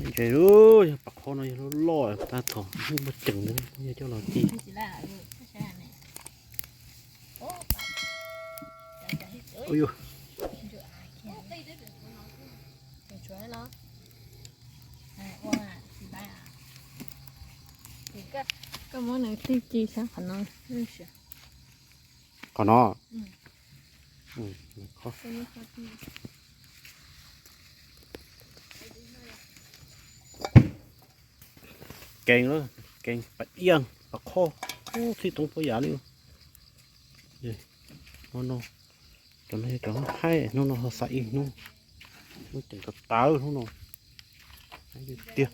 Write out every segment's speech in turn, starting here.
Ntses lub, yog pam qhob no yog loj loj tag thaum muaj ceem ntawd yog coj los ci. Koj muab nws tig ci saib qhov no. Qhov no. Kees, kees pam iaj pam qhob, txhij toob puab yam li. Hnub no cov no yog cov haib, hnub no ho xav ib hnub, hnub ceem tawv tawv hnub no tiag.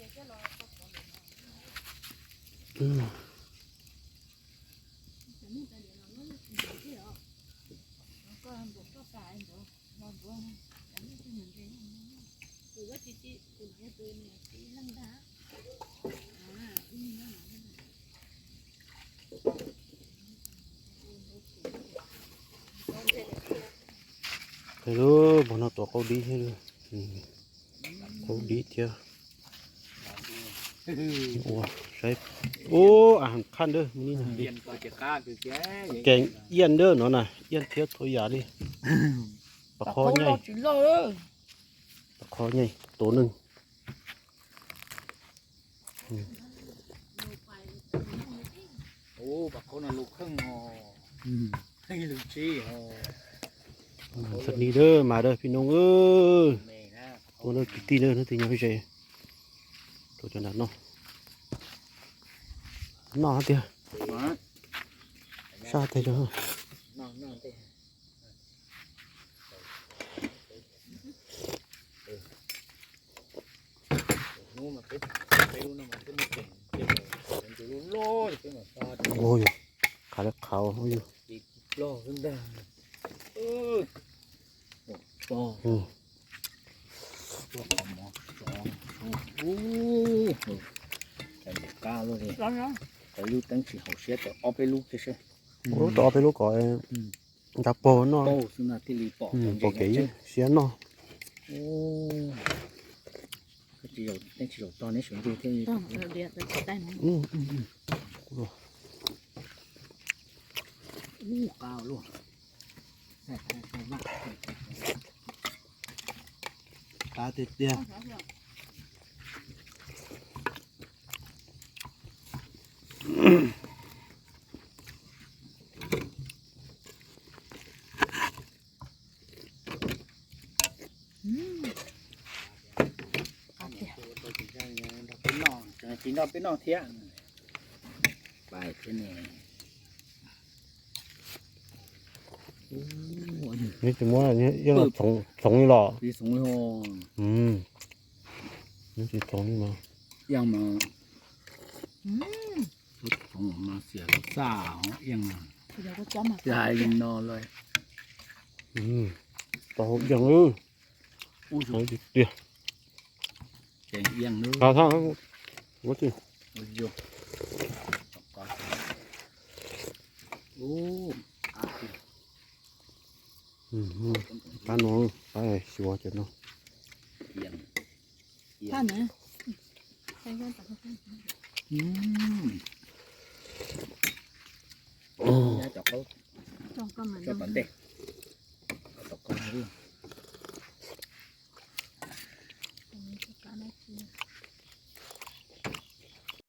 Lub pog no tuav qaub dib thiab, qaub dib thiab. Ua saib, ua a qhaj ntawd, kees iaj ntawd no na, iaj thiab txhua yam li. Pam qhob nyej, pam qhob nyej tus neeg. Txhaj ni dawb mas dawb pib noog, ua dawb kwv tij dawb hnub twg nyob ze rau cov nram no noj tiag, sab tiag. Ua yus, qhav li qhav ua yus. Cov lub teeb tsis haum siab, tau ob peb lub kiag seb. Ua lub tau ob peb lub kom nrad pog noj, pom kev siab noj. Qab tiag tiag. Tsis nrog peb noj thiab. Pais thiab ne. Neb tsis muab, yeej txhoov li los. Neb tsis txhoov li mas. Iang mas, txhoov mas xiam xaj iang. Hais li no lawm. Tau hau iang lawm. Tiag. Pab no, pab xyuas cov no. Tom ntej. Tom ko.